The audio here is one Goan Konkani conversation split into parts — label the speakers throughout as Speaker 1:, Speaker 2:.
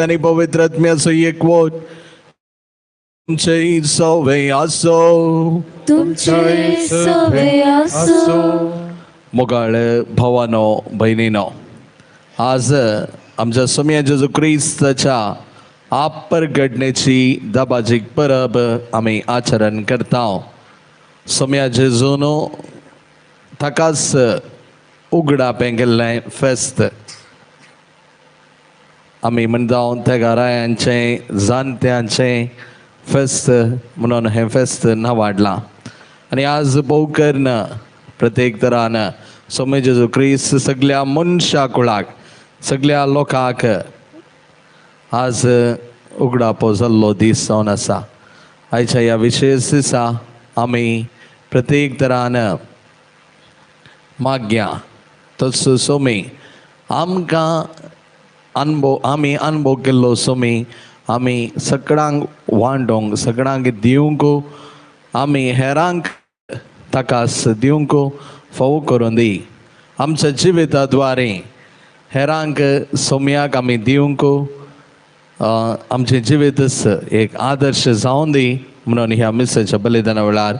Speaker 1: आनी पवित्र आत्म्याचो एकवट तुमचे सवे आसो.
Speaker 2: तुमचे सवे आसो.
Speaker 1: मोगाळ भावानो भयणीनो, आज आमच्या सोम्या जेजू क्रिस्ताच्या आपरघडणेची दबाजीक परब आमी आचरण करता. सोम्या जेजून ताकाच उगडापें केल्लें फेस्त आमी म्हणटा. त्या घरायांचें जाणट्यांचें फेस्त म्हणून हें फेस्त नावाडलां आनी आज भोव करून प्रत्येक तरान सोमे जेजू क्रिस्त सगळ्या मनशा कुळाक सगळ्या लोकांक आज उगडापो जाल्लो दीस जावन आसा. आयच्या ह्या विशेश दिसा आमी प्रत्येक तरान मागया तसो सोमी आमकां अनुभव आमी अनुभव केल्लो सोमी आमी सगळ्यांक वांडोंक सगळ्यांक दिवंक आमी हेरांक ताकास दिवंक फावो करून दी. आमच्या जिविता द्वारे हेरांक सोम्याक आमी दिवंक आमचें जिवीतच एक आदर्श जावन दी म्हणून ह्या मिसाच्या बलिदाना वेळार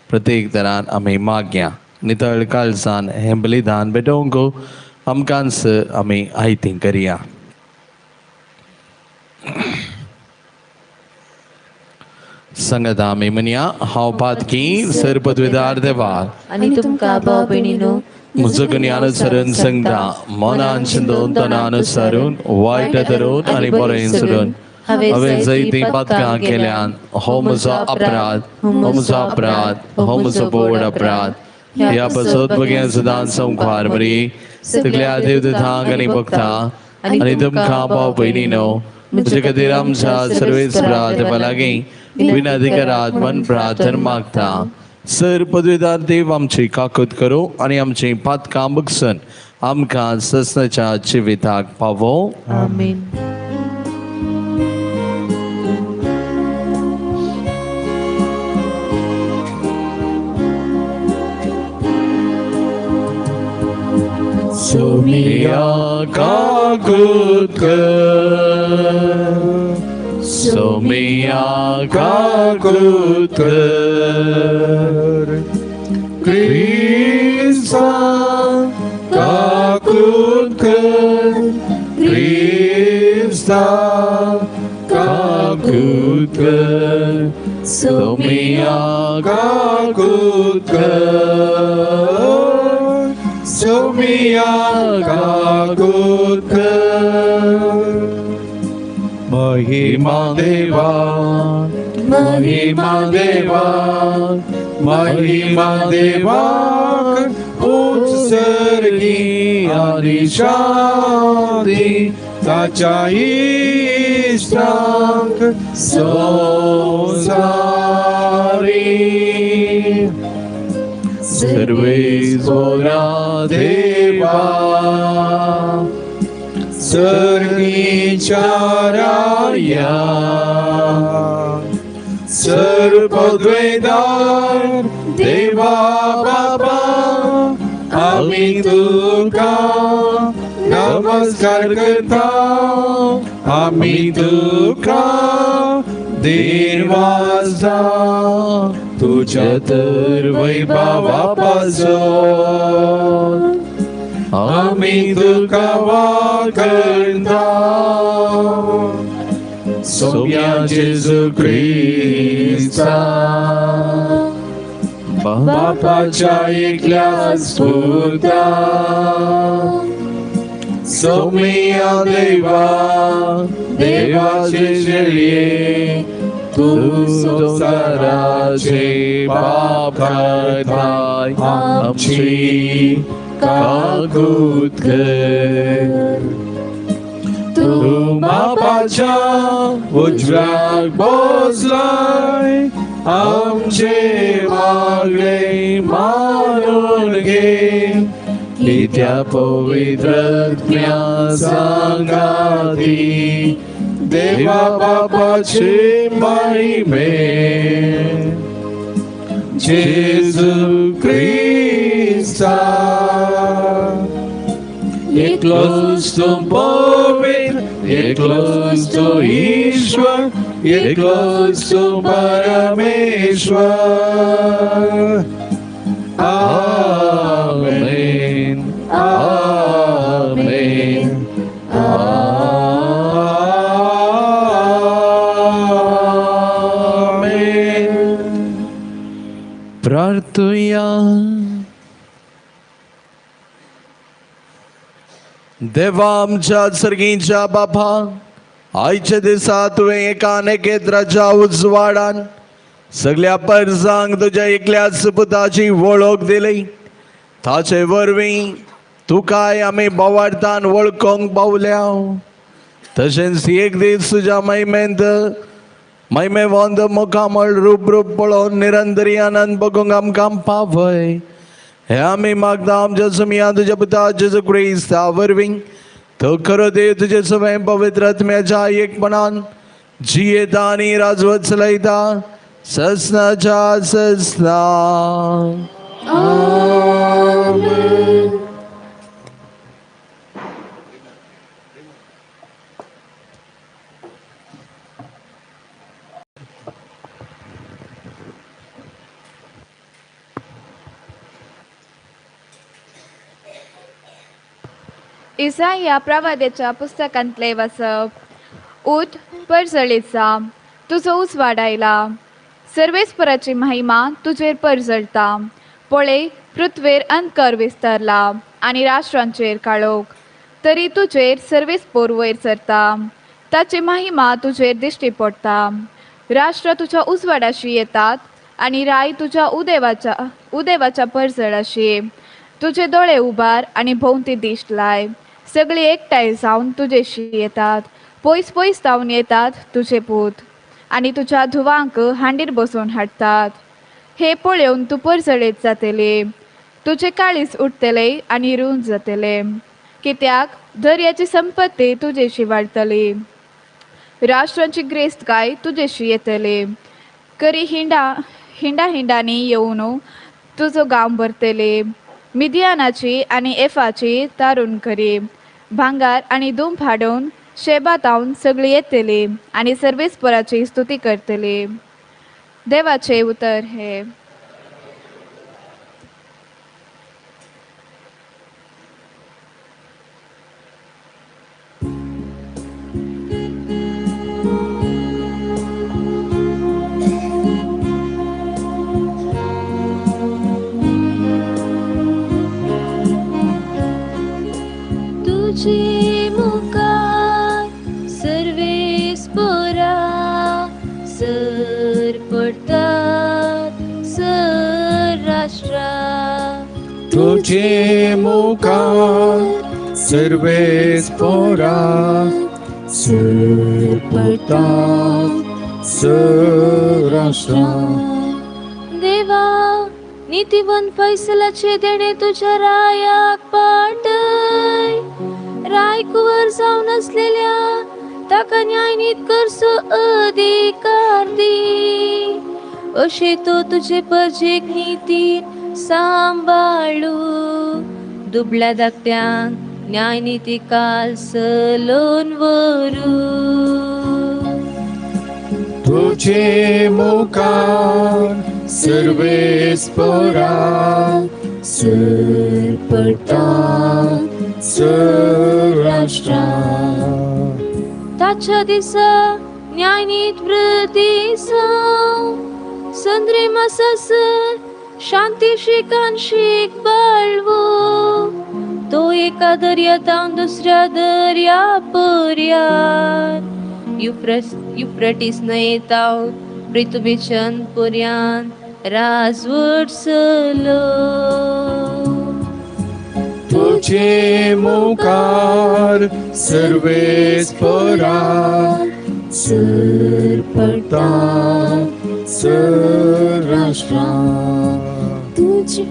Speaker 1: प्रत्येक तरान आमी मागया. नितळ काळजान हें बलिदान भेटोवंक आमकांच आमी आयती करया. संगत आमी म्हणया, हांव पातकी सर पदवीदार देवा
Speaker 2: आनी तुमकां भाव भयणीनो
Speaker 1: म्हजो गुन्यांव सांगता, मनान चिंतून तनान अनुसरून वायट धरून आनी बरें सोडून हांवें जायतीं पातकां केल्यान. हो म्हजो अपराध, हो म्हजो अपराध, हो म्हजो बोड अपराध. ह्या पासत भुरग्यां सदांच संवसार बरी सगळ्या देवदूतांक आनी भक्तां आनी तुमकां भाव भयणीनो म्हजे खातीर आमच्या सर्वेस्परा देवा लागीं विनंती करात मन प्रार्थना मागता. सर पदवीदार देव आमची काकूत करूं आनी आमची पातकां बगसून आमकां ससनाच्या जिविताक पावो.
Speaker 2: आमेन.
Speaker 1: सोमिया काकूत कर, सोमिया काकूत कर, क्रिस्ता काकूत कर, क्रिस्ता काकूत कर, सोमिया काकूत कर, सोमिया काकूत कर. महिमा देवा, महिमा देवा, महिमा देवा, उच्च सर्गी आनी शांती ताच्या इश्टांक संवसारी. सर्वेस्परा देवा, सर्गीच्या राया, सर्वपदवेदार देवा बाबा, आमी तुका नमस्कार करता, आमी तुका देवासा तुझ्या तर वैभवा पासून आमी तुका वाकणता. सोम्या जेजू क्रिस्ता बापाच्या एकल्या स्फूर्ता, सोम्या देवा देवाचे शेळये, तूं संवसाराचे पाप काडताय आमची काकूत कर. तूं बापाच्या उजव्याक बसलाय, आमचे मागणे मानून घे, कित्या पवित्र आत्म्या सांगाती देवा बापाचे महिमे जेजू क्रिस्ता
Speaker 3: एकलोच तूं पवित्र, एकलोच तूं ईश्वर, एकलोच तूं परमेश्वर. आमेन, आमेन, आमेन.
Speaker 1: प्रार्थुया. देवा आमच्या सर्गीच्या बापा, आयच्या दिसा तुवें एकान एकेत्राच्या उजवाडान सगल्या परजांक तुज्या एकल्याच पुताची वळख दिली. ताचे वरवीं तुकाय आमी बोवार्थान वळखूंक पावल्या. तशेंच एक दीस तुज्या महिमेंत महिमेवंत मुखामळ रूप रूप पळोवन निरंतरी आनंद बघूंक आमकां पावय हे आमी मागता आमच्या सुमया तुज्या पुता जेजू क्रिस्ता वरवीं. तो खरो देव तुजे सवय पवित्र आत्म्याच्या एकपणान जियेता आनी राजवत चलयता ससनाच्या ससना.
Speaker 4: इसाया प्रवाद्याच्या पुस्तकांतले वाचप. उठ परजळीचा, तुजो उजवाड आयला, सर्वेस्पराची महिमा तुजेर परजळता. पळय, पृथ्वेर अंधकार विस्तारला आनी राष्ट्रांचेर काळोख, तरी तुजेर सर्वेस्पोर वयर सरता, ताची महिमा तुजेर दिश्टी पडटा. राष्ट्र तुज्या उजवाडाशी येतात आनी राय तुज्या उदेवाच्या परजळाशी. तुजे दोळे उबार आनी भोंवती दिश्ट लाय, सगळी एकठांय जावन तुजेशी येतात, पयस पयस जावन येतात तुजे पूत आनी तुज्या धुवांक हांडीर बसोवन हाडटात. हे पळोवन तूं परजळीत जातली, तुजें काळीज उठतलें आनी रूंद जातलें, कित्याक दर्याची संपत्ती तुजेशी वाडटली, राष्ट्रांची ग्रेस्तकाय तुजेशी येतली. करी हिंडा हिंडा हिंडांनी येवन तुजो गांव भरतली. मिदियानाची आनी एफाची तारून करी भांगार आनी दुंप हाडून शेबा तावन सगळी येतली आनी सर्वेस्पराची स्तुती करतली. देवाचे उतर हे.
Speaker 2: तुझे मुखार सर्वेस्परा सर पडतात सर राष्ट्रा.
Speaker 3: तुझे मुखार सर्वेस्परा सर पडतात सर राष्ट्रा.
Speaker 2: देवा, नीतिवंत फैसलाचे देणे तुझ्या रायाक पाटय. राय कुंवर जावन आसलेल्या ताका न्यायनीत करचो अधिकार दी. अशें तो तुजे परजेक नितीन सांबाळू, दुबळ्या धाकट्यांक न्यायनिती काल सलोन व्हरू.
Speaker 3: तुझे मुखार सर्वेस्परा सर पडतात सर राष्ट्रा.
Speaker 2: ताच्या दिसा न्यायनीत वृद्धी जावं, संद्री मासासर शांती शिकान शीक बाळवो. तो एका दर्या तावन दुसऱ्या दर्या पर्यान, युफ्रेटीस न्हंये तावन पृथ्वीचन पर्यान राजवट चलो.
Speaker 3: तुझे मुखार सर्वेस्परा सर पडतात सर राष्ट्रा.
Speaker 2: तुझे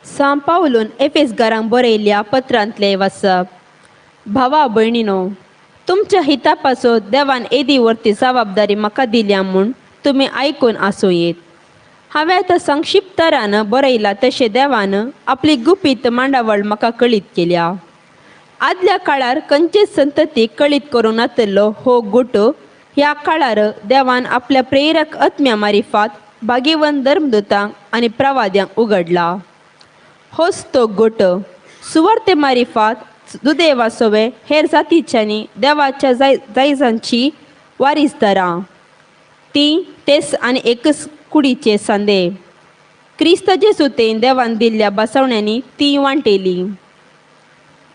Speaker 5: सांव पावलून एफेसगारांक बरयल्ल्या पत्रांतलें वाचप. भावा भयणीनो, तुमच्या हिता पासत देवान येदी वरती जबाबदारी म्हाका दिल्या म्हूण तुमी आयकून आसूं येत. हांवें आतां संक्षिप्तरान बरयलां तशें देवान आपली गुपीत मांडावळ म्हाका कळीत केल्या. आदल्या काळार खंयचेच संतती कळीत करूंक नातिल्लो हो गुट ह्या काळार देवान आपल्या प्रेरक आत्म्या मारिफात भागेवन धर्मदूतांक आनी प्रवाद्यांक उगडला. होच तो गुट सुवार्ते मारिफात दुदेवा सोवे हेर जातीच्यांनी देवाच्या जायजांची वारीसदारां ती तेच आनी एकच कुडीचे सांदे. क्रिस्त जेजूतेन देवान दिल्ल्या बसवण्यांनी ती वांटेली.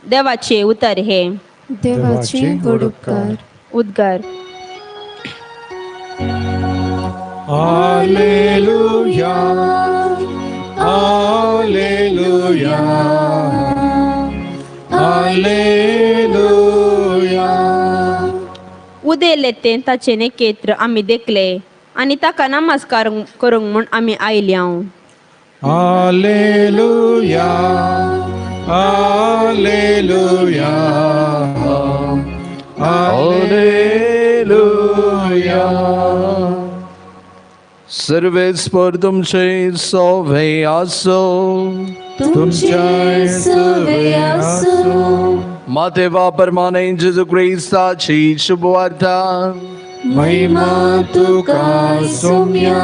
Speaker 5: देवाचे उतर हे.
Speaker 2: देवाचे व्हड उपकार.
Speaker 5: उद्गार.
Speaker 3: Alleluia, Alleluia, Alleluia.
Speaker 5: उदेले तें ताचें नेकेत्र आमी देखले आनी ताका नमस्कार करूंक म्हूण आमी आयल्या.
Speaker 3: Alleluia, Alleluia, Alleluia.
Speaker 1: सर्वेस्पर तुमचे सोवे आसो.
Speaker 3: तुमच्या
Speaker 2: सवे आसूं.
Speaker 1: मातेवा परमाने जेजू क्रिस्ताची शुभवार्ता.
Speaker 3: महिमा तुका सोम्या.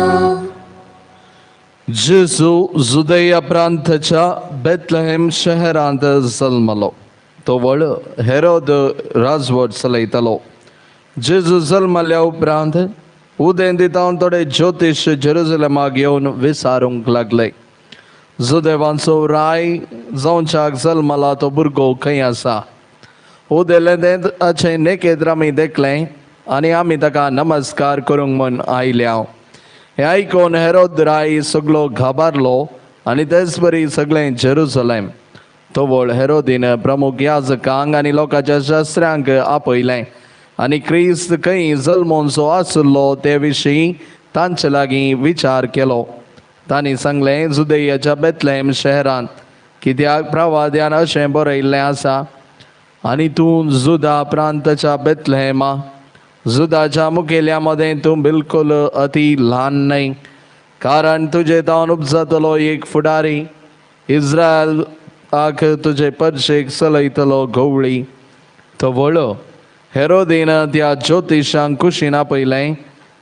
Speaker 1: जेजू जुदया प्रांताच्या बेथलेहेम शहरांत जल्मलो. तो व्हड हेरोद राजवट चलयतालो. जेजू जल्मल्या उपरांत उदेंतीतावन थोडे ज्योतिश जेरुजलेमाक येवन विचारूंक लागले, जुदेवांचो राय जावच्याक जल्मला तो भुरगो खंय आसा? उदेलें ताचें नेकेत्र आमी देखलें आनी आमी ताका नमस्कार करूंक म्हूण आयल्या. हें आयकून हेरोद राय सगलो घाबारलो आनी तेच बरी सगळें जेरुजलेम. तवळ हेरोदीन प्रमुख याजकांक आनी लोकांच्या शास्त्र्यांक आपयलें आनी क्रिस्त खंय जल्मोनचो आशिल्लो ते विशीं तांचे लागीं विचार केलो. तांणी सांगलें, जुदेयाच्या बेथलेहेम शहरांत, कित्याक प्रवाद्यान अशें बरयल्लें आसा, आनी तूं जुदा प्रांताच्या बेथलेहेमा, जुदाच्या मुखेल्या मदें तूं बिलकुल अती ल्हान न्हय, कारण तुजे तावन उपजातलो एक फुडारी इस्रायलाक तुजे परशेक चलयतलो गवळी. तो व्हडलो हेरोदीन त्या ज्योतिशांक कुशीन आपयलें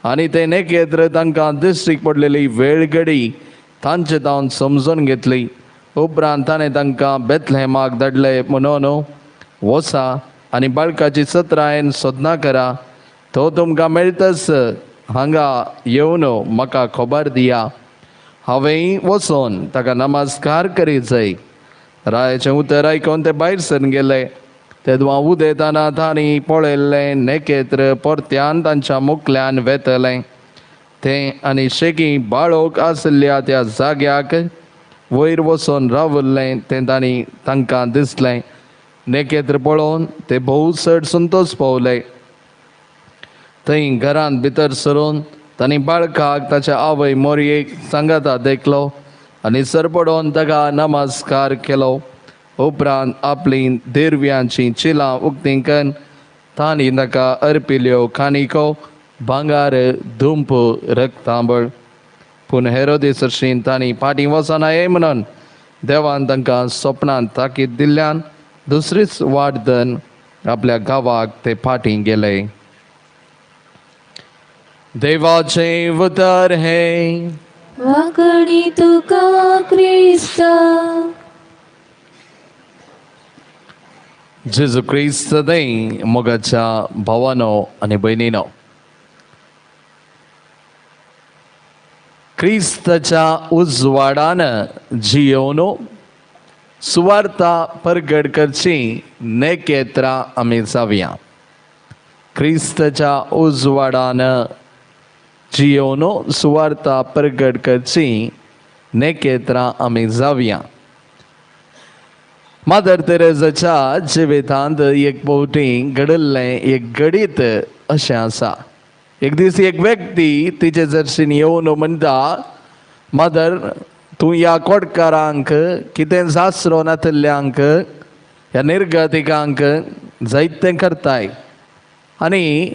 Speaker 1: आनी ते नेकेत्र तांकां दिश्टीक पडलेली वेळगडी तांचे तावन समजून घेतली. उपरांत ताणें तांकां बेथलेहेमाक धाडले म्हणून, वसा आनी बाळकाची सत्रायेन सोदना करा, तो तुमकां मेळटच हांगा येवन म्हाका खबर दिया, हांवेंय वचोन ताका नमस्कार करीत जाय. रायाचें उतर आयकून ते भायर सरून गेले. तेदवा उदेताना तांणी पळयल्लें नेकेत्र परत्यान तांच्या मुखल्यान वेतलें. तें आनी शेकी बाळोक आशिल्ल्या त्या जाग्याक वयर वचोन रावल्लें तें तांणी तांकां दिसलें. नेकेत्र पळोवन ते भोव चड संतोश पावले. थंय घरांत भितर सरून तांणी बाळकाक ताच्या आवय मोरयेक सांगाता देखलो आनी सरपडोन ताका नमस्कार केलो. उपरांत आपली देरव्यांची चिलां उक्तीं करून तांणी ताका अर्पिल्यो खाणिको, भांगार, धुंप, रक्तांबळ. पूण हेरोदी सरशीन तांणी फाटीं वचना हे म्हणून देवान तांकां सपनांत ताकीद दिल्ल्यान दुसरीच वाट धरून आपल्या गांवाक ते फाटीं गेले. देवाचें उतर हें.
Speaker 2: वाकडी तुका क्रिस्ता.
Speaker 1: जेजू क्रिस्त सदांय मोगाच्या भावानो आनी भयणीनो, क्रिस्ताच्या उजवाडान जियोवन सुवार्ता परगट करची नेकेत्रां आमी जावया. क्रिस्ताच्या उजवाडान जियोवन सुवार्ता परगट करची नेकेत्रां आमी जावया. मादर तेरेजाच्या जिवितांत एक फावटी घडिल्लें एक घडीत अशें आसा. एक दीस एक व्यक्ती तिचे जर्शीन येवन म्हणटा, मदर तूं ह्या कोटकारांक कितें जासरो नातिल्ल्यांक ह्या निर्गतिकांक जायतें करताय, आनी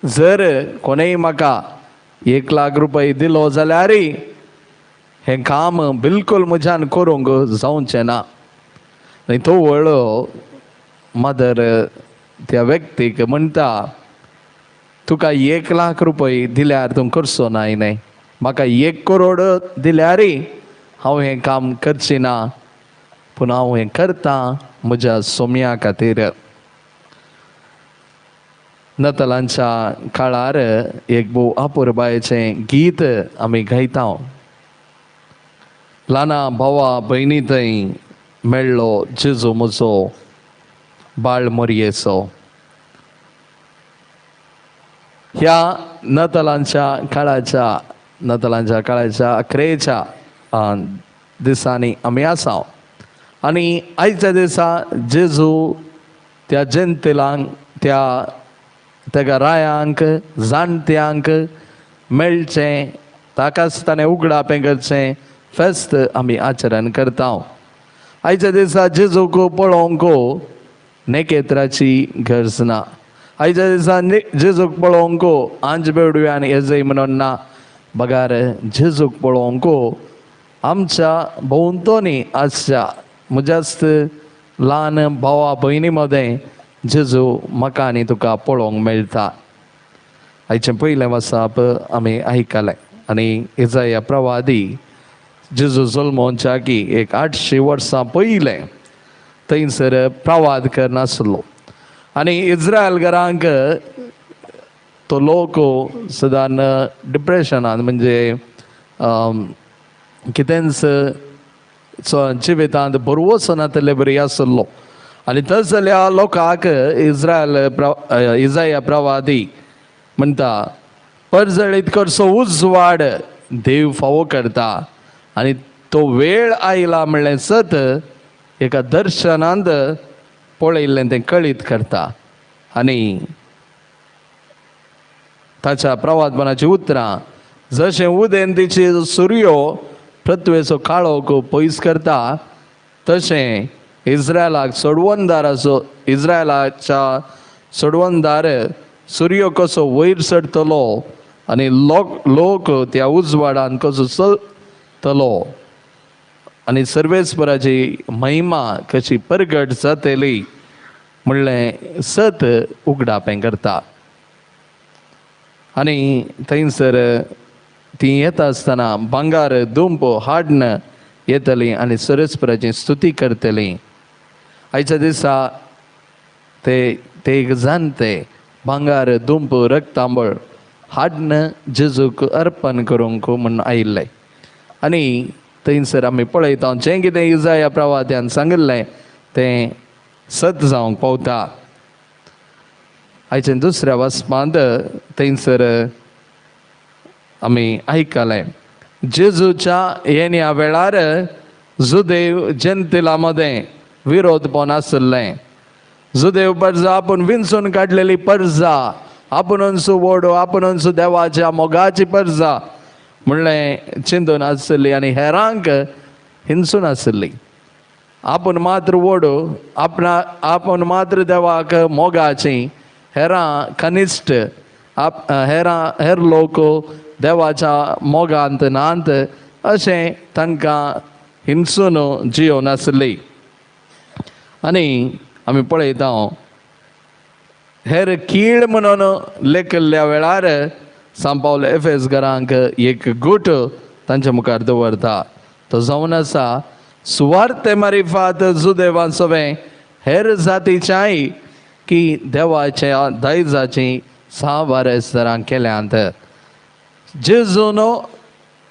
Speaker 1: जर कोणेय म्हाका 1 लाख रुपया दिलो जाल्यार हें काम बिलकुल म्हज्यान करूंक जावचें ना. आनी तो व्हडलो मदर त्या व्यक्तीक म्हणटा, तुका 1 लाख रुपया दिल्यार तूं करचो ना न्हय, म्हाका 1 करोड दिल्यार हांव हें काम करची ना, पूण हांव हें करतां म्हज्या सोम्या खातीर. नतलांच्या काळार एक भोव अपुरबायेचें गीत आमी गायता. ल्हाना भावा भयणी थंय मेळ्ळो जेजू म्हजो बाळ मोरयेचो. ह्या नतलांच्या काळाच्या अकरेच्या दिसांनी आमी आसा आनी आयच्या दिसा जेजू त्या जनतेलांक, त्या तेका रायांक, जाणट्यांक मेळचें, ताकाच ताणें उगडापें करचें फेस्त आमी आचरण करता. आयच्या दिसा जेजूक पळोवंक नेकेत्राची गरज ना. आयच्या दिसा जेजूक पळोवंक आंज बेवडव्यान येजय म्हणून ना, बगार जेजूक पळोवंक आमच्या भोंवतणी आसच्या म्हज्याच ल्हान भावा भयणी मदें जेजू म्हाका आनी तुका पळोवंक मेळटा. आयचें पयलें वाचप आमी आयकलें आनी इजाया प्रवादी जेजू जल्मोवच्या की एक 800 वर्सां पयलें थंयसर प्रवाद करनासलो आनी इज्रायल घरांक तो लोक सदान डिप्रेशनान, म्हणजे कितेंच जिवितांत बरवचो नातले बरी आसलो. आनी तस जाल्यार लोकांक इज्रायल इजाया प्रवादी म्हणटा, परजळीत करचो उजवाड देव फावो करता आनी तो वेळ आयला म्हणलें सत एका दर्शनांत पळयल्लें तें कळीत करता. आनी ताच्या प्रवादपणाची उतरां जशें उदेंतीची सुर्यो पृथ्वेचो काळोख पयस करता तशें इज्रायलाक सोडवणदाराचो, इज्रायलाच्या सोडवणदार सुर्यो कसो वयर चडटलो आनी लोक त्या उजवाडान कसो चलतलो आनी सर्वेस्पराची महिमा कशी परगट जातली म्हणलें सत उगडापें करता. आनी थंयसर ती येता आसतना भांगार दुंप हाडन येतली आनी सर्वेस्पराची स्तुती करतली. आयच्या दिसा ते एक जाणटे भांगार दुंप रक्तांबळ हाडन जेजूक अर्पण करूंक म्हूण आयिल्ले. आनी थंयसर आमी पळयता जें कितें इजाया प्रवाद्यान सांगिल्लें तें सत जावंक पावता. आयच्या दुसऱ्या वाचपांत थंयसर आमी आयकलें जेजूच्या येण्या वेळार जुदेव जनतेला मदें विरोधपण आशिल्लें. जुदेव परजा आपूण विंचून काडलेली परजा, आपुणूच व्हड, आपुणूच देवाच्या मोगाची परजा म्हणलें चिंतून आशिल्ली आनी हेरांक हिंसून आशिल्ली. आपूण मात्र व्हड, आपूण मात्र देवाक मोगाची, हेरां कनिश्ट, हेरां हेर लोक देवाच्या मोगांत नांत अशें तांकां हिंसून जियोन आसली. आनी आमी पळयता हेर कीळ म्हणून लेखिल्ल्या वेळार सांपावल एफेस घरांक एक गूट तांच्या मुखार दवरता. तो जावन आसा सुवार्ते मारिफात जुदेवान सवें हेर जातीच्याय की देवाच्या दायजाची साबार स्तरां केल्यांत. जेजून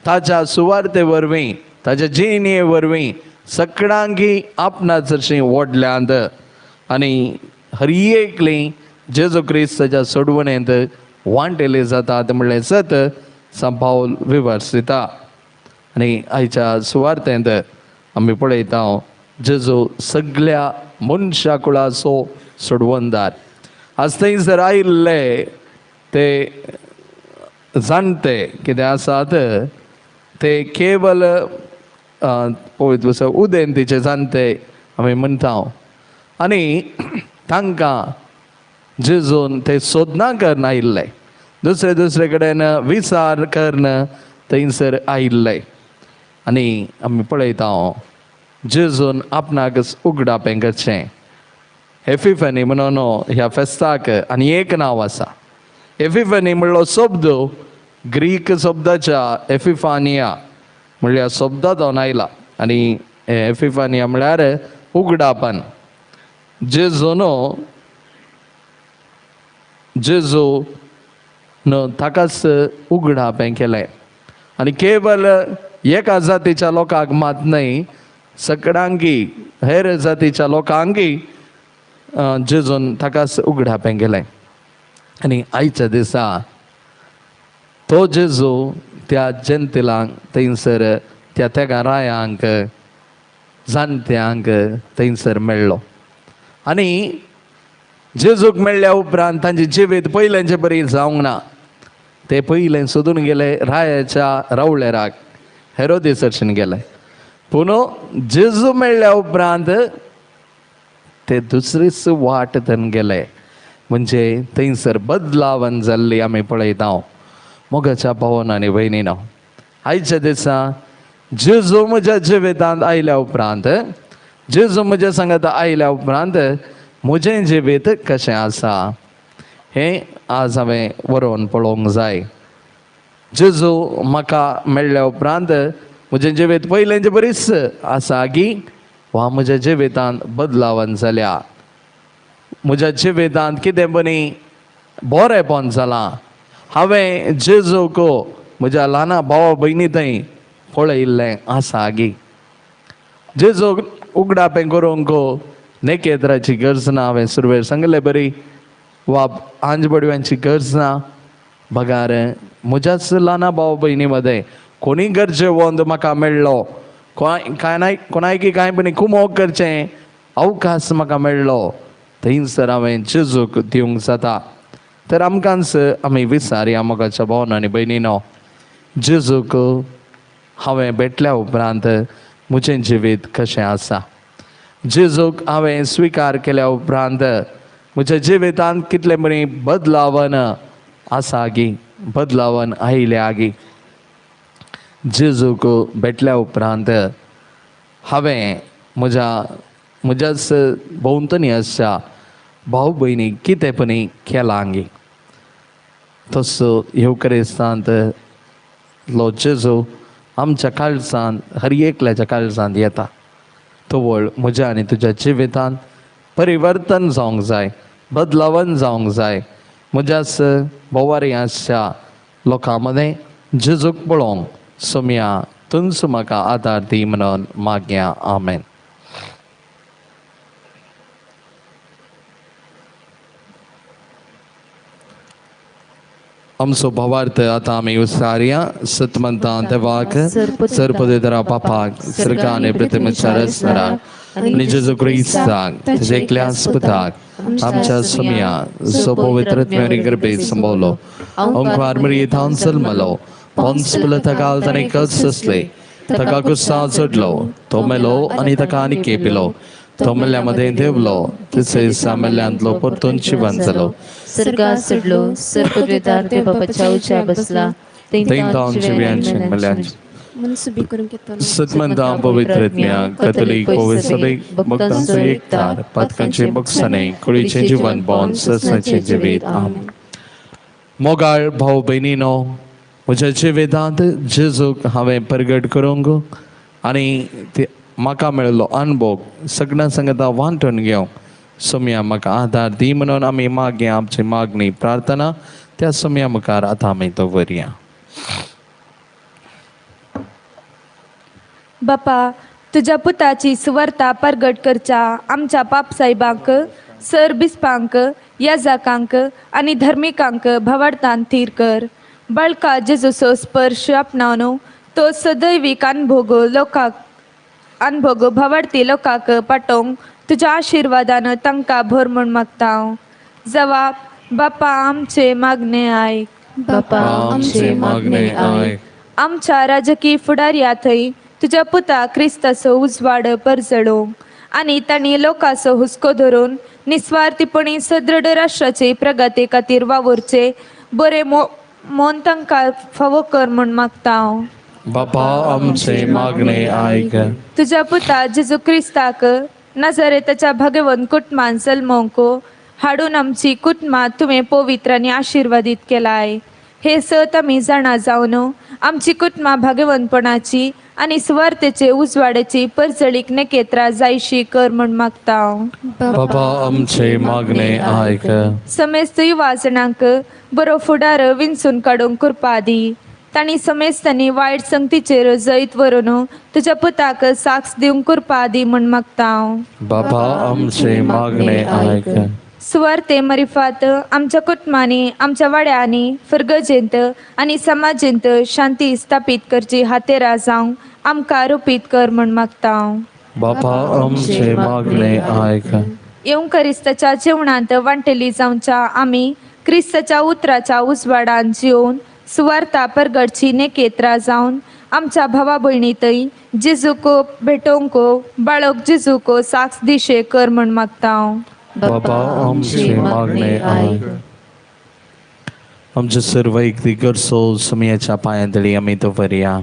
Speaker 1: ताच्या सुवार्ते वरवीं, ताच्या जिणे वरवीं सगळ्यांकी आपणाचशी ओडल्यांत आनी हर एकली जेजू क्रिस्ताच्या सोडवणेंत वांटेली जातात म्हणलें सत सांपावल विवर्सिता. आनी आयच्या सुवार्तेंत आमी पळयता जेजू सगळ्या मनशा कुळाचो सोडवणदार. आज थंयसर आयिल्ले ते जाणटे कितें आसात ते केवल पवित्र उदेंतीचे जाणटे आमी म्हणटा आनी तांकां जेजून ते सोदना करून आयिल्ले, दुसरे दुसरे कडेन विचार करून थंयसर आयिल्ले. आनी आमी पळयता जेजून आपणाक उगडापें करचें. एफिफनी म्हणून ह्या फेस्ताक आनी एक नांव आसा. एफिफनी म्हणलो शब्द ग्रीक शब्दाच्या एफिफानिया म्हणल्यार शब्दांतून आयला आनी एफिफानिया म्हळ्यार उगडापण. जेजून जेजू न ताकाच उगडापें केलें आनी केवल एका जातीच्या लोकांक मात न्हय, सगळ्यांकी हेर जातीच्या लोकांकी जेजून ताकाच उगडापें केलें. आनी आयच्या दिसा तो जेजू त्या जनतेलांक थंयसर त्या तेगा रायांक जाणट्यांक थंयसर मेळ्ळो. आनी जेजूक मेळ्ळ्या उपरांत तांचें जिवीत पयल्यांचे बरी जावंक ना. ते पयलें सोदून गेले रायाच्या रावळेराक, हेरोदेसरशीन गेले. पूण जेजू मेळ्ळ्या उपरांत ते दुसरीच वाट थंय गेले. म्हणजे थंयसर बदलावन जाल्ली आमी पळयता. मोगाच्या भावन आनी भयणीनो, आयच्या दिसा जेजू म्हज्या जिवितांत आयल्या उपरांत, जेजू म्हज्या सांगात आयल्या उपरांत म्हजें जिवीत कशें आसा हें आज हांवें बरोवन पळोवंक जाय. जेजू म्हाका मेळ्ळ्या उपरांत म्हजें जिवीत पयलेंचें बरीच आसा की वा म्हज्या जिवितांत बदलावन जाल्या, म्हज्या जिवितांत कितें बरी बरेंपण जालां. हांवें जेजूक म्हज्या ल्हाना भावा भयणी थंय पळयिल्लें आसा गी. जेजूक उगडापें करूंक नेकेत्राची गरज ना, हांवें सुरवेर सांगले बरी, वा आंज बडव्यांची गरज ना. बगार म्हज्याच ल्हाना भाव भयणी मदें कोणी गरजेवंत म्हाका मेळ्ळो, कांय कोणायकी कांय पणी कुमोक करचें अवकाश म्हाका मेळ्ळो, थंयसर हांवें जेजूक दिवंक जाता. तर आमकांच आमी विचारया मोगाच्या भावन आनी भयणीनो, जेजूक हांवें भेटल्या उपरांत म्हजें जिवीत कशें आसा, जेजूक हांवें स्विकार केल्या उपरांत म्हज्या जिवितांत कितलें बरी बदलावन आसा गी, बदलावन आयल्या गी. जेजूक भेटल्या उपरांत हांवें म्हज्या म्हज्याच भोंवतणी आसच्या भाव भयणी कितें पणी केलां गी. तसो येवक्रिस्तांत लो जेजू आमच्या काळजांत, हर एकल्याच्या काळजांत येता. तवळ म्हज्या आनी तुज्या जिवितांत परिवर्तन जावंक जाय, बदलावन जावंक जाय. म्हज्याच भोवारी आसच्या लोकां मदें जेजूक पळोवंक सोम्या तुमचो म्हाका आदार दी म्हणून मागया. आमेन. आमचो भावार्थ आतां आमी उसारया. सतमंता देवाक, सरपदेतरा पापाक, सर्गाने प्रतिमेच्या रचणाराक आनी जेजू क्रिस्ताक ताच्या एकल्या पुताक आमच्या सोम्या जो पवित्र आत्म्यानी गर्भेत संभवलो, ओंकार मरिये थावन जल्मलो, पोन्स पिलाता काल ताणें कस सोंसले, ताका कुस्तांव चडलो, तो मेलो आनी ताका आनी केपिलो, तो मेल्ल्या मदें देंवलो, तिसरे दिसा मेल्ल्यांतलो परतून जिवन जालो,
Speaker 2: सर्गात चडलो, सर्पद्वेदार देव बापाच्या उजव्या बसला,
Speaker 1: थंय तावन जिव्यांचे मेल्ल्यांचे सतमंता पवित्र आत्म्या, कथोलीक पवित्र सभेक, भक्तांचो एकतार, पातकांचे बक्षणे, कुडीचें जिवन बोन ससाचें जिवीत. आमेन. मोगाळ भाव भयणीनो, म्हज्या जिवितांत जेजूक हांवें परगट करूंक आनी ते म्हाका मेळिल्लो अणभव सगळ्यां सांगता वांटून घेवंक सोम्या म्हाका आदार दी म्हणून आमी मागया. आमची मागणी प्रार्थना त्या सोम्या मुखार आतां आमी दवरया.
Speaker 6: बापा, तुज्या पुताची सुवार्ता परगट करच्या आमच्या पापसाहेबांक, सर बिस्पांक, याजाकांक आनी धर्मिकांक भावार्थान थीर कर. बाळका जेजूचो स्पर्श आपणावन तो सदैवीक अनभोग लोकांक अनभोग भावार्थी लोकांक पाटोवंक तुज्या आशिर्वादान तांकां भर म्हूण मागता. जवाब, बापा आमचे मागणे आयक.
Speaker 2: बापा आमचे मागणे आयक.
Speaker 6: आमच्या राजकीय फुडारया थंय तुज्या पुता क्रिस्ताचो उजवाड परजळोवंक आनी तांणी लोकांचो हुस्को धरून निस्वार्थीपणी सदृढ राष्ट्राचे प्रगती खातीर वावुरचे बरें मोन तांकां फावो कर म्हूण मागता हांव.
Speaker 1: बापा आमचे मागणे आयक.
Speaker 6: तुज्या पुता जेजू क्रिस्ताक नजरेताच्या भगवंत कुटुंबान जल्मोवंक हाडून आमची कुटुंबां तुवें पवित्र आनी आशिर्वादीत केलाय. हे सत आमी जाणा जावन आमची कुटुंबां भागवंतपणाची आनी सुवार्थेचे उजवाडेची परजळीक नकेत्रां जायशी कर म्हूण मागता हांव.
Speaker 1: बाबा आमचे मागणे आयक.
Speaker 6: समेस्त युवा जाणांक बरो फुडार विंचून काडूंक कृपा दी. तांणी समेस्तांनी वायट संगतीचेर जैत व्हरून तुज्या पुताक साक्ष दिवंक कृपा दी म्हूण मागता हांव.
Speaker 1: बाबा आमचे मागणे आयक.
Speaker 6: सुवार्ते मरिफात आमच्या कुटुंबांनी आमच्या वाड्यांनी फिरगजेंत आनी समाजेंत शांती स्थापीत करची हातेरा जावंक आमकां रोपीत कर म्हूण मागता हांव.
Speaker 1: बापा आमचे मागणे आयक.
Speaker 6: येवंक क्रिस्ताच्या जेवणांत वांटेली जावच्या आमी क्रिस्ताच्या उतराच्या उजवाडान जिवन सुवार्ता परगटची नेकेत्रां जावन आमच्या भावा भयणींतय जेजूक भेटोवंक बाळक जेजूक साक्ष दिशे कर म्हूण मागता हांव.
Speaker 1: बाबा आमचे मागणे आयक. आमचे सर्व वैयक्तीक गरजो समयाच्या पांयांतली आमी दवरया.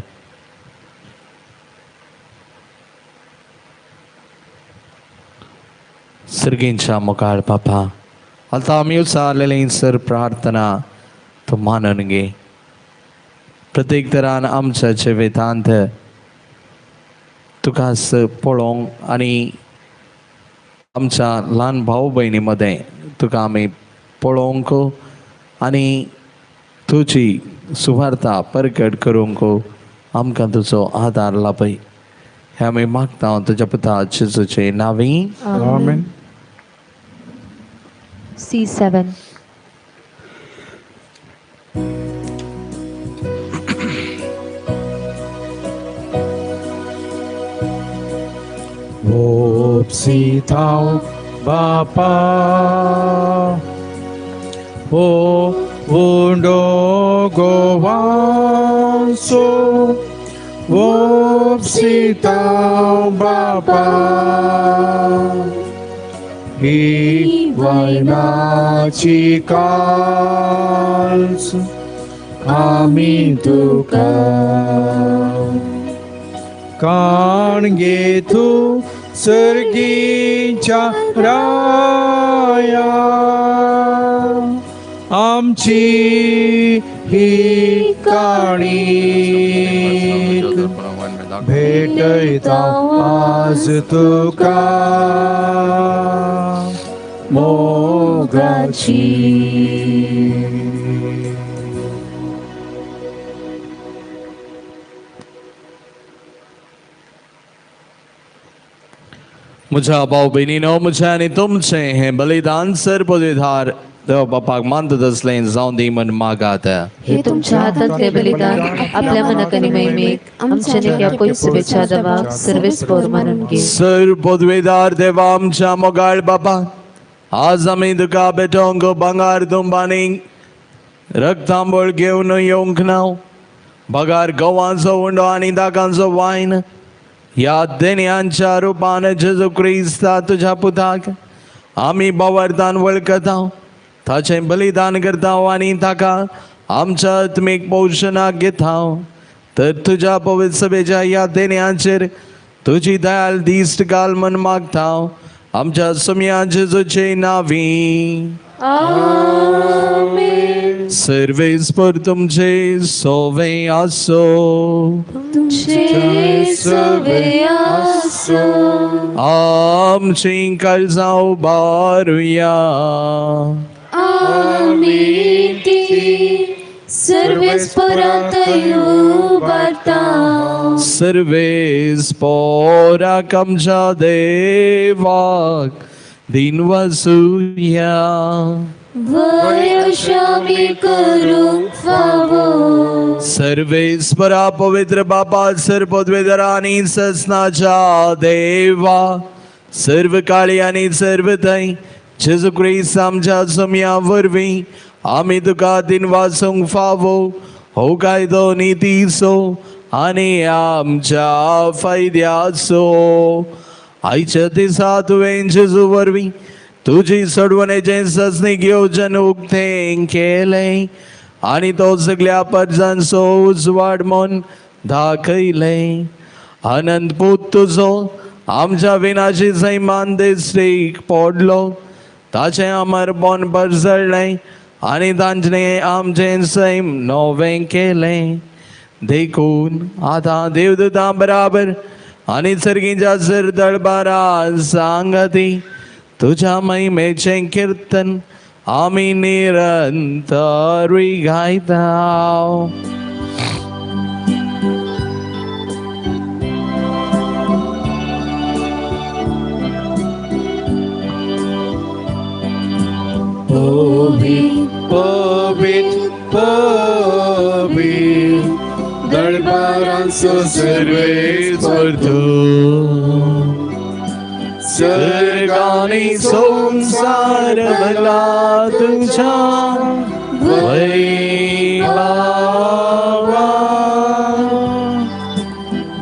Speaker 1: सर्गींच्या मुखार बापा आतां आमी उचारलेली सर प्रार्थना तूं मानून घे. प्रत्येक तरान आमच्या जिवितांत तुका पळोवंक आनी आमच्या ल्हान भाव भयणी मदें तुका आमी पळोवंक आनी तुजी सुवार्ता परगट करूंक आमकां तुजो आदार लाभय. हें आमी मागता तुज्या पुता जेजूचे नांवी.
Speaker 3: आमेन.
Speaker 2: C7.
Speaker 3: Opsitaw Bapa O Vundo Govanso Opsitaw Bapa Hi Vainachi Kals Ami Tuka कान घे तू सर्गीच्या राया आमची ही काणी भेटयता आज तुका मोगाची.
Speaker 1: म्हज्या भाव भयणीनो म्हजें आनी तुमचें हें बलिदान सर पदवीधार देव बापाक मानतात आसलें जावं दी म्हण मागात.
Speaker 2: हे तुमच्या हातांतले बलिदान आपल्या मनाक आनी महिमेक आमच्या ह्या पयस शुभेच्छा देवाक सर्वेस्पोर मानून घे.
Speaker 1: सर पदवीधार देवा आमच्या मोगाळ बापा आज आमी तुका भेटोवंक भांगार तुंबांनी रक्तांबळ घेवन येवंक ना बगार गंवाचो उंडो आनी दागांचो वायन ह्या देण्यांच्या रुपान जेजू क्रिस्ता तुज्या पुताक आमी बावरतान वळखता ताचें बलिदान करता आनी ताका आमच्या आत्मीक पोशणाक घेता. तर तुज्या पवित्र सभेच्या ह्या देण्यांचेर तुजी दयाल दिश्ट घाल म्हण मागता आमच्या सुम्या जेजूचे नांवी.
Speaker 2: आमेन.
Speaker 1: सर्वेस्पर तुमचे सोवे आसो.
Speaker 2: तुमचे सवे आसो.
Speaker 1: आमची काळजां उबारुया.
Speaker 2: आमी ती सर्वेस्परात उबारता.
Speaker 1: सर्वेस्पराक आमच्या देवाक दिनवासुया.
Speaker 2: वयशामी करूंक फावो.
Speaker 1: सर्वेस्परा पवित्र बापा सर पदवेधरा आनी ससनाच्या देवा सर्व काळी आनी सर्व थंय जेजू क्रिस्त आमच्या सुम्या वरवीं आमी तुका दिनवासूंक फावो हो कायदो नितीचो आनी आमच्या फायद्याचो. आयच्या दिसा तुवें जेजू वरवीं तुजी सोडवणेचें सजनीक योजन उक्तें केलें आनी तो सगल्या परजांचो उजवाड म्हूण दाखयलें. अनंत पूत तुजो आमच्या विनाशी सैमान दिश्टीक पडलो, ताचें अमरपण परजळ्ळें आनी तांचें आमचें सैम नवें केलें. देखून आतां देवदूतां बराबर आनी सर्गीच्या सरदळबारा सांगती तुज्या महिमेचें किर्तन आमी निरंतरूय गायता.
Speaker 3: पवित पवित पवित दरबारांचो सर्वेस्पर तूं,
Speaker 1: सर्ग आनी संवसार भरला तुज्या वैभवान.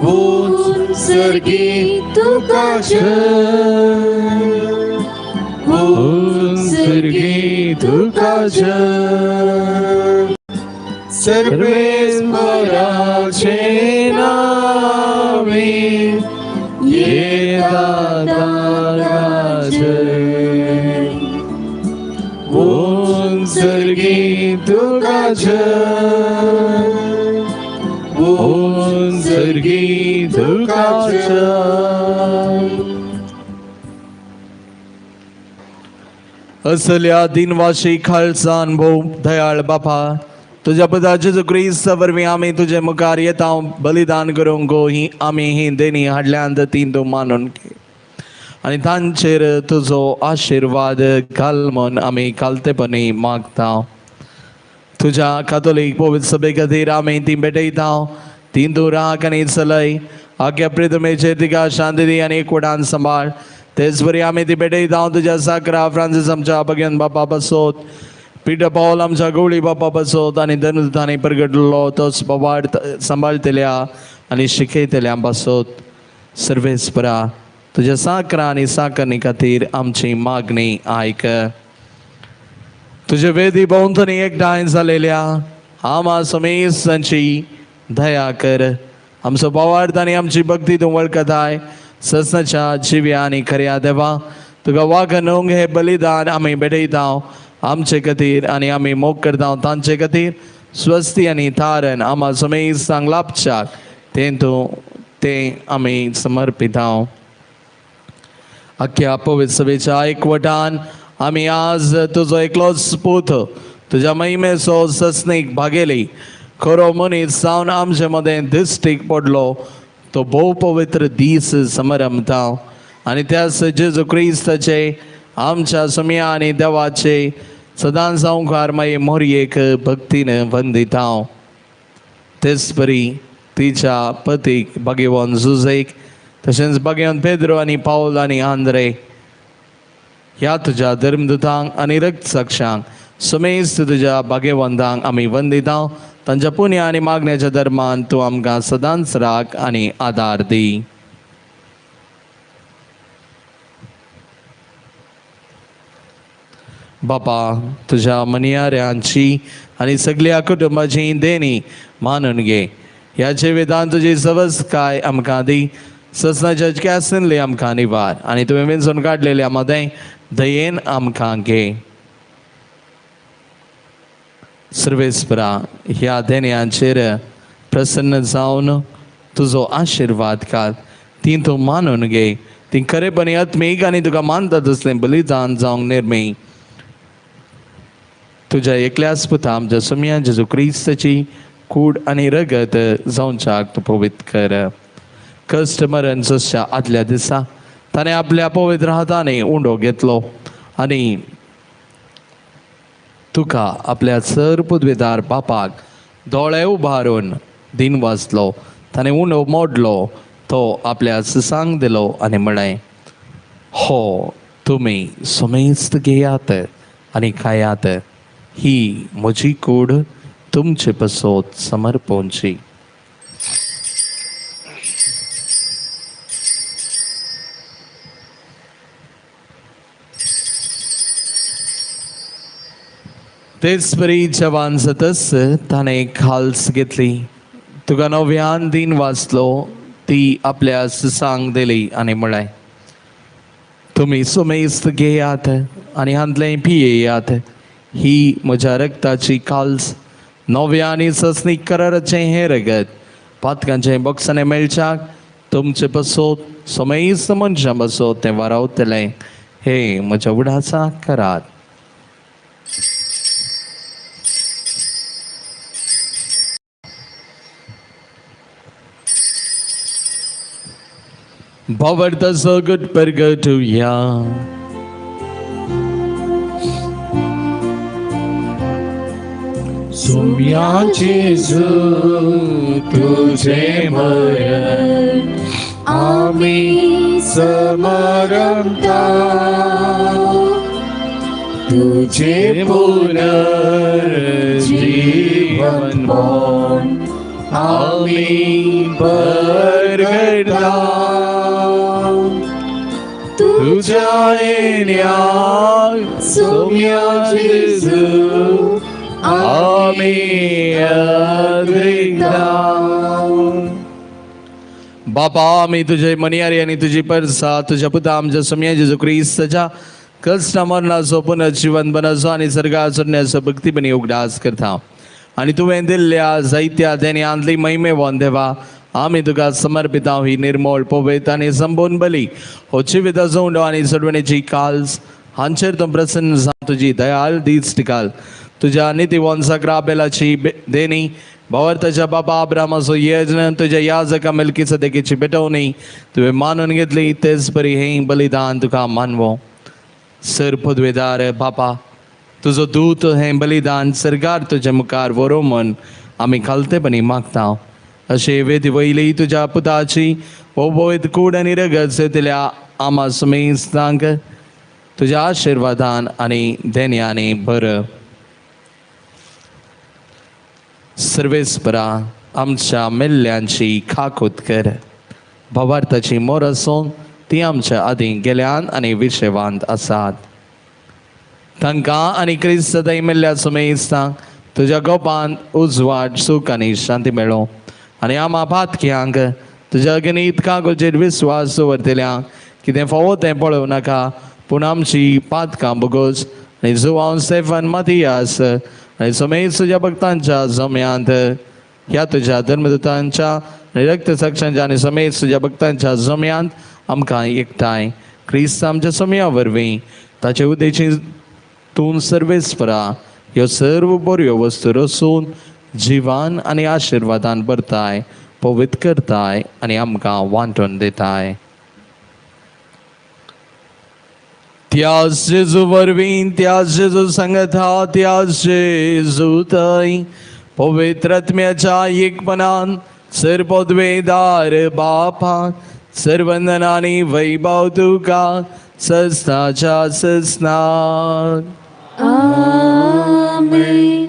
Speaker 3: ऊंच सर्गी तुका जय, ऊंच सर्गी तुका जय, सर्वेस्पराचे नावे येता ताका जय, ऊंच सर्गी तुका जय, ऊंच सर्गी तुका जय.
Speaker 1: असल्या दिनवाशी खालसान भोव दयाळ बापा, तुज्या पुता जेजू क्रिस्ता वरवीं आमी तुजे मुखार येता बलिदान करूंक ही आमी ही देणी हाडल्यांत ती तूं मानून घे आनी तांचेर तुजो आशिर्वाद घाल म्हूण आमी खालतेपणी मागता. तुज्या कातोलीक पवित्र सभे खातीर आमी ती भेटयता, ती तूं राख आनी चलय. आख्या प्रितमेचेर तिका शांती दी आनी एकवटान सांबाळ. तेच बरी आमी ती भेटयता तुज्या साकरा फ्रांसीस आमच्या भगवान बापा बसोत, पिटर पावल आमच्या गवळी बापा बसोत आनी धनुतांनी परगटलो तोच बाबाड सांबाळटल्या आनी शिकयतल्या बसोत. सर्वेस्परा तुज्या साकरा आनी साकरणी खातीर आमची मागणी आयक. तुजे वेदी भोंवतणी एकठांय जालेल्या आमा समेस्तांची दया कर. आमचो भावार्थ आनी आमची भक्ती तूं वळखताय. ससनाच्या जिव्या आनी खऱ्या देवा, तुका वागणूक हे बलिदान आमी भेटयता आमचे खातीर आनी आमी मोग करता तांचे खातीर. स्वस्ती आनी तारण आमा समेस्तांक लाभच्याक तें तूं तें आमी समर्पिता. अख्ख्या पवित्र सभेच्या एकवटान आमी आज तुजो एकलोच पूत तुज्या महिमेचो ससनीक भागेली खरो मनीस जावन आमचे मदें दिश्टीक पडलो तो भोव पवित्र दीस समरमता आनी त्याच जेजू क्रिस्ताचे आमच्या सुमया आनी देवाचे सदांच संवकार मागीर मोरयेक भक्तीन वंदिता. तेच परी तिच्या पतीक भाग्यवान जुजेक तशेंच भाग्यवान पेद्रो आनी पावल आनी आंद्रे ह्या तुज्या धर्मदूतांक आनी रक्तसाक्षांक सुमेस्त तुज्या भाग्यवंतांक आमी वंदिता. तांच्या पुण्य आनी मागण्याच्या धर्मान तूं आमकां सदांच राख आनी आदार दी. बापा, तुज्या मनियाऱ्यांची आनी सगल्या कुटुंबाची देणी मानून घे. ह्या जिवितान तुजी सवसकाय आमकां दी. ससनाच्या कॅसनली आमकां निवार आनी तुवें विंचून काडलेल्या मदें दयेन आमकां घे. सर्वेस्परा ह्या देण्यांचेर प्रसन्न जावन तुजो आशिर्वाद घाल. ती तूं मानून घे. ती खरेपणी आत्मीक आनी तुका मानता तसलें बलिदान जावंक निर्मी. तुज्या एकल्याच पुता आमच्या सुमया जेजू क्रिस्ताची कूड आनी रगत जावच्याक तूं पवित्र कर. कश्ट मरण सोंसच्या आदल्या दिसा ताणें आपल्या पवित्र हातांनी उंडो घेतलो आनी तुका आपल्या सर पदवेदार बापाक दोळे उबारून दिन वाचलो. ताणें उंडो मोडलो, तो आपल्या ससांक दिलो आनी म्हळें, हो तुमी समेस्त घेयात आनी खायात, ही म्हजी कूड तुमचे पसोत समर्पोवची. तेच परी जवान जातच ताणें खाल्स घेतली, तुका नव्यान दिन वाचलो, ती आपल्या सांग दिली आनी म्हळें, तुमी सुमेस्त घेयात आनी हांतलें पियेयात, ही म्हज्या रक्ताची काल्स, नव्या आनी ससनीक कराराचें हें रगत, पातकांचें बक्षाणें मेळच्याक तुमचे पसोत समेस्त मनशां पसोत तें वारावतलें, हे म्हज्या उडासा करात. भावार्थाचो गट परगटुया.
Speaker 3: सुम्या जेजू तुझे मरण आमी समरता, तुझे पुनर्जीवन आमी परगटा, तुझ्या येण्याक सुम्या जेजू आमी अद्रिता.
Speaker 1: बापा, आमी तुझे मनियारी आनी तुजी परसा तुझ्या पुता आमच्या सुम्या जेजू क्रिस्ताच्या कश्ट मरणाचो पुनर्जीवनपणाचो आनी सर्गार चडण्याचो भक्तीपणी उगडास करता आनी तुवें दिल्ल्या जायत्या देण्यांतली महिमेवान देवा, आमी तुका समर्पिता ही निर्मोळ पवित्र आनी संपूर्ण बली हो जिविताचो उंडो आनी चडवणेची काल्स हांचेर तूं प्रसन्न जावन तुजी दयाळ दीस टिकाल. तुज्या नितीवान सगळ्या बेलाची देणी भावार्थाच्या बाबा अब्रामाचो यज्ञ तुज्या याजका मेलकीसदेकीची भेटवणी तुवें मानून घेतली, तेच परी हें बलिदान तुका मानवो. सर पदवेदार बापा, तुजो दूत हें बलिदान सरकार तुजे मुखार व्हरूं म्हूण आमी खालतेपणी मागता. अशें वेदी वयली तुज्या पुताची पवित्र कूड आनी रगत सेतिल्या आमा सुमेस्तांक तुज्या आशिर्वादान आनी देण्यांनी भर. सर्वेस्परा आमच्या मेल्ल्यांची खाकूत कर, भावार्थाची मोर आसून ती आमच्या आदीं गेल्यान आनी विशेवांत आसात. तांकां आनी क्रिस्त सदांय मेल्ल्या सुमेस्तांक तुज्या गोपांत उजवाड सूख आनी शांती मेळो आनी आमा पातक्यांक तुज्या अगणीत कागोचेर विस्वास दवरतल्यांक कितें फावो तें पळोवं नाका, पूण आमची पातकां बोगोस आनी जुवांव स्टेफन मातियास आनी समेस्त तुज्या भक्तांच्या जम्यांत ह्या तुज्या धर्मदूतांच्या आनी रक्तसाक्षांच्या आनी समेस्त तुज्या भक्तांच्या जम्यांत आमकां एकठांय क्रिस्त आमच्या सम्या वरवीं ताचे उदेची तूं सर्वेस्परा ह्यो सर्व बऱ्यो वस्तू रसून जिवान आनी आशिर्वादान भरताय, पवित्र करताय आनी आमकां वांटून दिताय. त्याच जेजू वरवीं, त्याच जेजू सांगता, त्याच जेजू थंय पवित्र आत्म्याच्या एकपणान सर पदवेदार बापा सर्वंदनानी वैभव तुका ससनाच्या ससनाक.
Speaker 2: आमेन.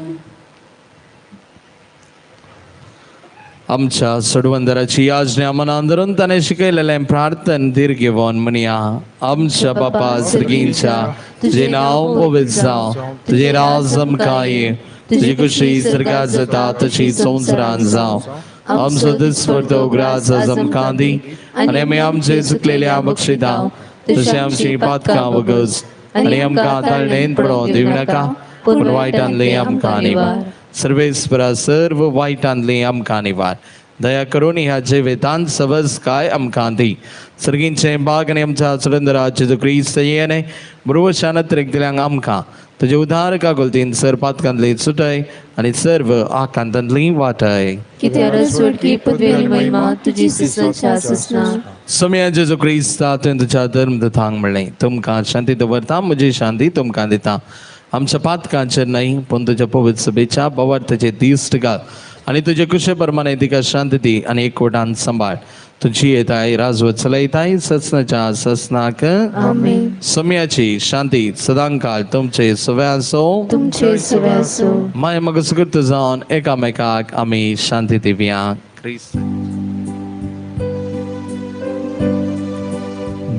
Speaker 1: आमच्या सोडवंदराची आज्ञा मनान धरून ताणें शिकयलेलें प्रार्थन धीर घेवन म्हणया. आमच्या बापा सर्गींच्या, तुजें नांव पवित्र जावं, तुजें राज आमकां ये, तुजी खुशी सर्गात जाता तशी संवसारांत जावं. आमचो दिसपडतो ग्रास आज आमकां दी आनी आमी आमचे चुकलेल्या बक्षिता तशें आमची पातकां वगज आनी आमकां ताळणेन पडोवं दिवं नाका, पूण वायटांतली आमकां निवार. सर्वेस्परा सर्व वायटांतली आमकां निवार. दया करून ह्या जिवितांत सवस काय आमकां दी. सर्गींचें बाग आनी आमच्या सुरेंद्रा जेजू क्रिस्त येणे बरोबर दिल्यांक आमकां तुजे उदार कागोलतीन सर पातकांतली सुटय आनी सर्व आकांतांतली वाटय. सोम्या जेजू क्रिस्ता तुवें तुज्या धर्म थांग म्हणलें, तुमकां शांती दवरता, म्हजी शांती तुमकां दिता. आमच्या पातकांचेर न्हय पूण तुज्या पवित्र सभेच्या भावार्थाचे दीस घाल आनी तुजे कुशे प्रमाणे तिका शांती दी आनी एकवटान सांबाळ. तुजी येताय राजवत चलयताय ससनाच्या ससनाक. सम्याची शांती सदांकाळ तुमचे सव्या आसो,
Speaker 2: तुमचे सव्या आसो.
Speaker 1: माय मग सुकृत जावन एकामेकाक आमी शांती दिवया. क्रिस्त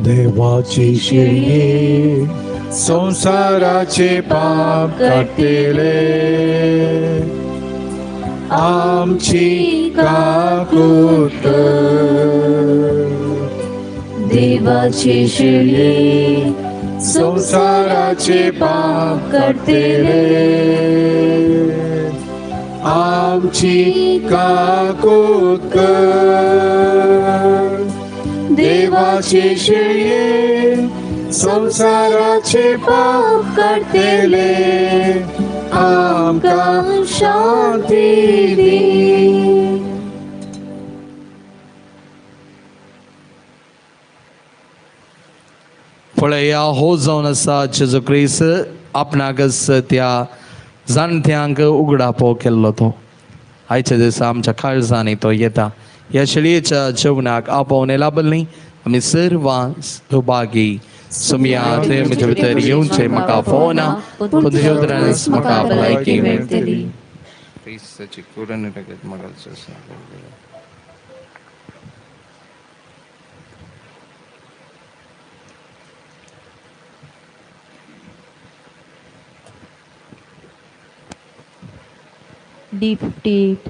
Speaker 3: देवाची शिरये संसाराचे पाप काडटले आमची काकूट कर।
Speaker 2: देवाचे शेळये
Speaker 3: संसाराचे पाप काडटले आमची काकूट कर। देवाचे शेळये संसाराचे पाप काडटले आमकां शांती दी।
Speaker 1: पळया हो जावन आसा जेजू क्रिस्त आपणाकच त्या जाणट्यांक उगडापो केल्लो तो आयच्या दिसा आमच्या काळजांनी तो येता। ह्या शेळयेच्या जेवणाक आपोवणे लाबल्ली आमी सर्वां सुभागी सुमया ते म्हज्या भितर येवचें म्हाका फोना पूण तुज्या उतरानच म्हाका भलायकी
Speaker 2: मेळटली।
Speaker 1: क्रिस्ताची कूड आनी रगत म्हाका
Speaker 5: D58.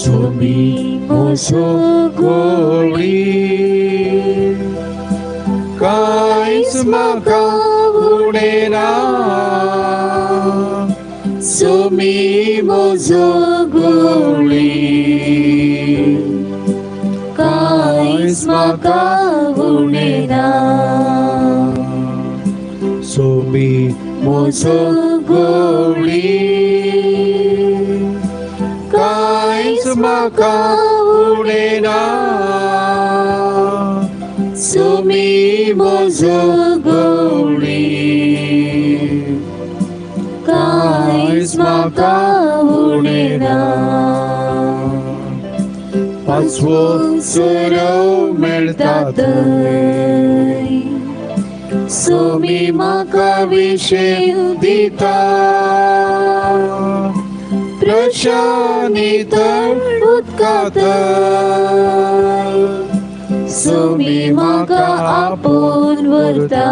Speaker 3: Somi म्हजो गोळी कांयच म्हाका उणें ना। सोमी म्हजो गोळी
Speaker 2: कांयच म्हाका उणें ना।
Speaker 3: सोमी म्हजो गोळी कांयच म्हाका उणें ना। सोमी म्हजो गोळी कांयच म्हाका उणें ना। पांचवो सोरो मेळटा थंय सोमी म्हाका विशेव दिता। प्रशानी तर उदकांत सोमी म्हाका आपोवन व्हरता।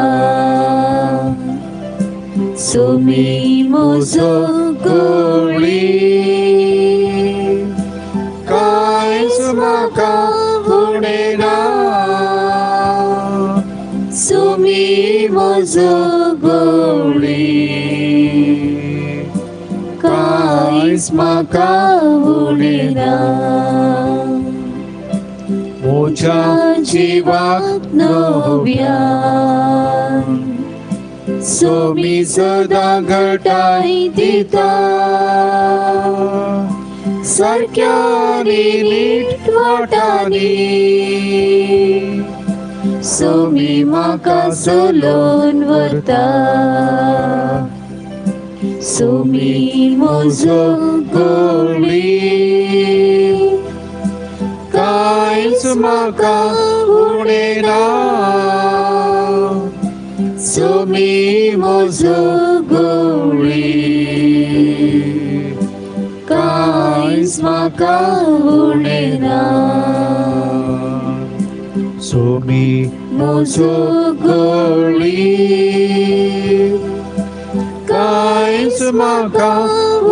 Speaker 2: सोमी म्हजो
Speaker 3: गोळी कांयच म्हाका उणें ना। सोमी म्हजो गोळी कांयच म्हाका उणें ना। म्हज्या जिवाक
Speaker 2: नव्यान
Speaker 3: सोमी सदां घटाय दिता। सारक्यांनी नीट वाटांनी
Speaker 2: सोमी म्हाका चलोवन व्हरता। सोमी म्हजो
Speaker 3: गोळी कांयच म्हाका उणें ना। सोमी म्हजो गोळी
Speaker 2: कांयच म्हाका उणें ना।
Speaker 3: सोमी म्हजो गोळी कांयच म्हाका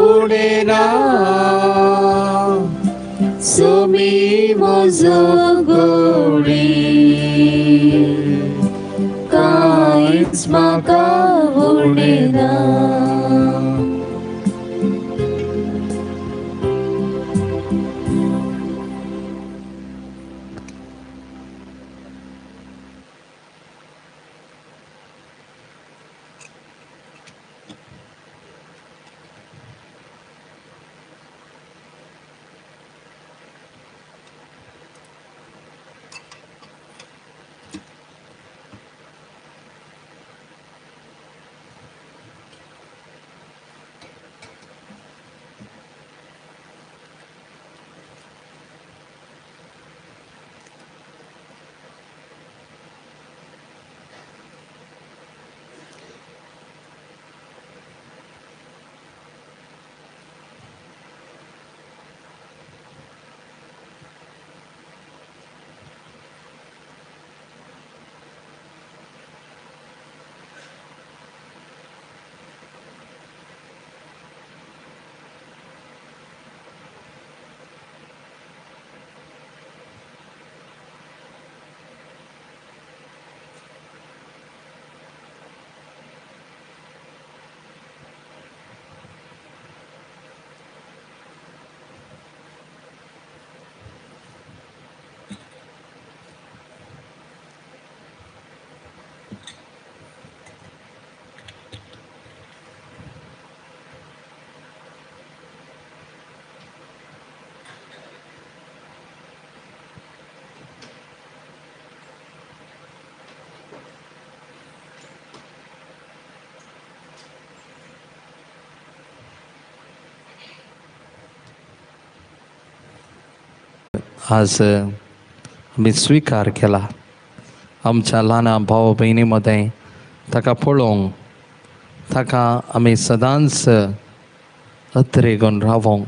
Speaker 3: उणें ना। सोमी म्हजो गोळी
Speaker 2: कांयच म्हाका उणें ना।
Speaker 1: आज आमी स्विकार केला. आमच्या ल्हान भाव भयणी मदें ताका पळोवंक, ताका आमी सदांच अत्रेगून रावोंक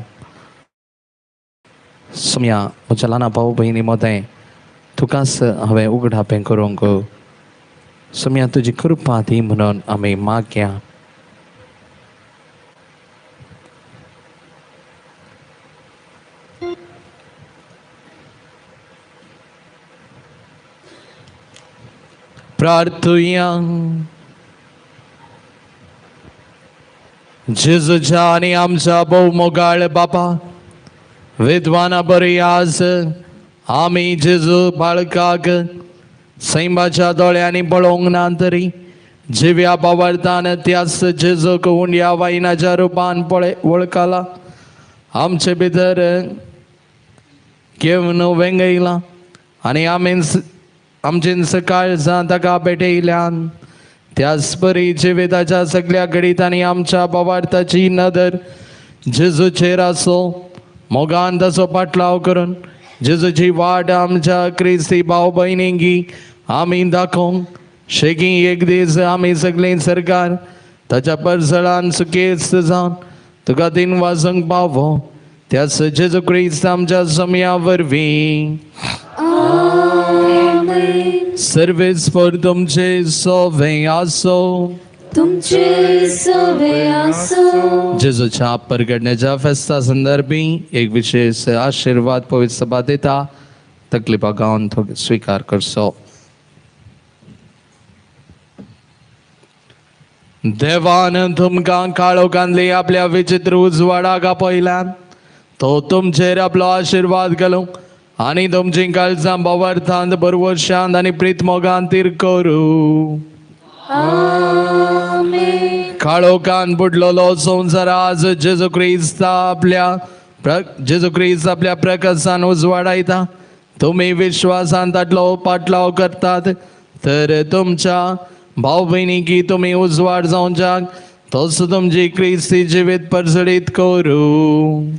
Speaker 1: सोम्या. म्हज्या ल्हान भाव भयणी मदें तुकाच हांवें उगडापें करूंक सोम्या, तुजी कृपा दी म्हणून आमी मागया. प्रार्थुया. जेजूच्या आनी आमच्या भोवमोगाळ बापा, विद्वाना बरी आज आमी जेजू बाळकाक सैमाच्या दोळ्यांनी पळोवंक ना तरी जिव्या बावडतान त्याच जेजूक उंड्या वायनाच्या रुपान पळय वळखला, आमचे भितर घेवन वेंगयला आनी आमी आमचे सकाळजां ताका भेटयल्यान. त्याच परी जिविताच्या सगळ्या घडितांनी आमच्या बावार्थाची नदर जेजूचेर आसो, मोगान ताचो पाटलाव करून जेजूची वाट आमच्या क्रिस्ती भाव भयणींगी आमी दाखोवंक शेगी एक दीस आमी सगळीं सरकार ताच्या परसळान सुकेस्त जावन तुका तीन वाजूंक पावो त्याच जेजू क्रिस्त आमच्या समया वरवीं. सर्वेस पर तुमचे सोवे आसो,
Speaker 2: तुमचे सोवे आसो.
Speaker 1: जेजूच्या परगडण्याच्या फेस्ता संदर्भी एक विशेष आशिर्वाद पवित्र सभा दिता. तकलीफा गावन तो स्वीकार करचो. देवान तुमकां काळोखांतली आपल्या विचित्र उजवाडाक आपयल्यान तो तुमचेर आपलो आशिर्वाद घालूं आनी तुमची काळजां भावार्थांत बरवशांत आनी प्रीत मोगान तीर करूं. काळोखान बुडलेलो संवसार आज जेजू क्रिस्त आपल्या जेजू क्रिस्त आपल्या प्रकाशान उजवाडायता. तुमी विश्वासान ताटलो पाटलाव करतात तर तुमच्या भाव भयणीकी तुमी उजवाड जावच्याक तसो तुमची क्रिस्ती जिवीत परजळीत करूं.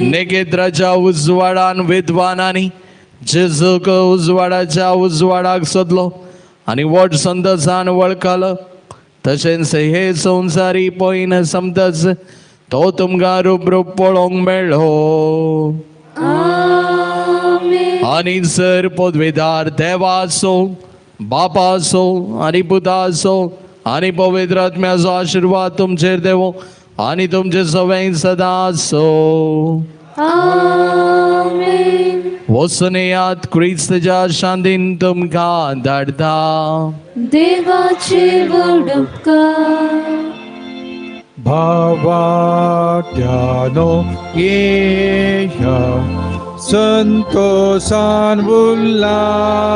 Speaker 1: नेकेत्राच्या उजवाडान विद्वानांनी जेजूक उजवाडाच्या उजवाडाक सोदलो आनी व्हड संतसान वळखलो. तशेंच हे संवसारी पयन समतच तो तुमकां रूप रूप पळोवंक मेळ्ळो. आनी सर पदवेदार देवाचो, बापाचो आनी पुताचो आनी पवित्र आत्म्याचो आशिर्वाद तुमचेर देवो आनी तुमचे सवय सदां आसो. वचून येयात, क्रिस्तच्या शांतीन तुमकां धाडटा.
Speaker 2: देवाचे व्हड उपकार.
Speaker 3: भावाट्यानो येया संतोषान उल्हासान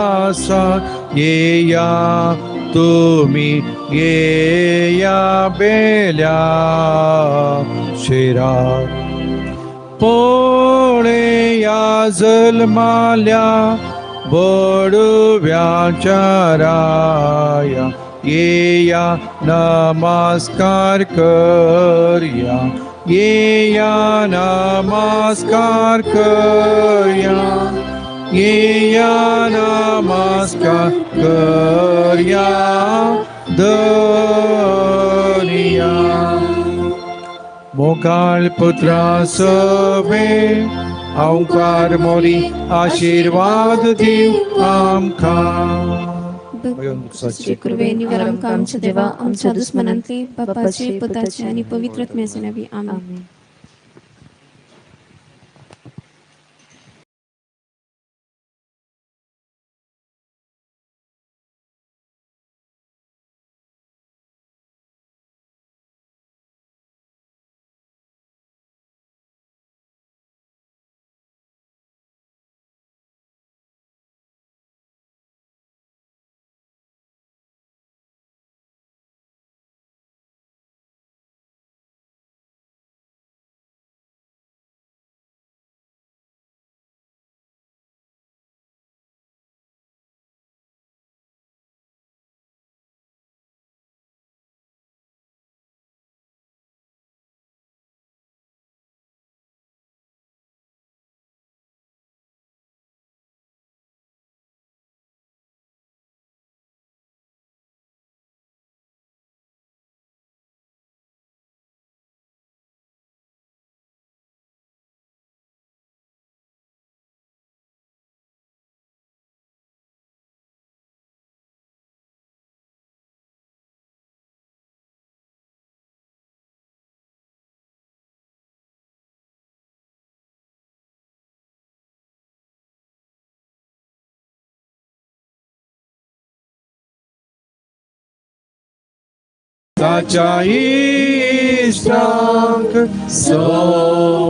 Speaker 3: येया तुमी येया बेल्या शिराक पळया जल्माल्या बडव्याच्या राया येया नमस्कार करया येया नमस्कार करया येया नमस्कार करया धनिया. मोगाळ पुत्रा सवे औंकार मोरी आशीर्वाद दिव आमकां.
Speaker 7: कृपेने आमच्या देवा आमच्या दुस्मनांतली बापाचे पुताचे आणि पवित्र आत्म्याचे नावे. आमेन.
Speaker 3: ताच्या इश्टांक सो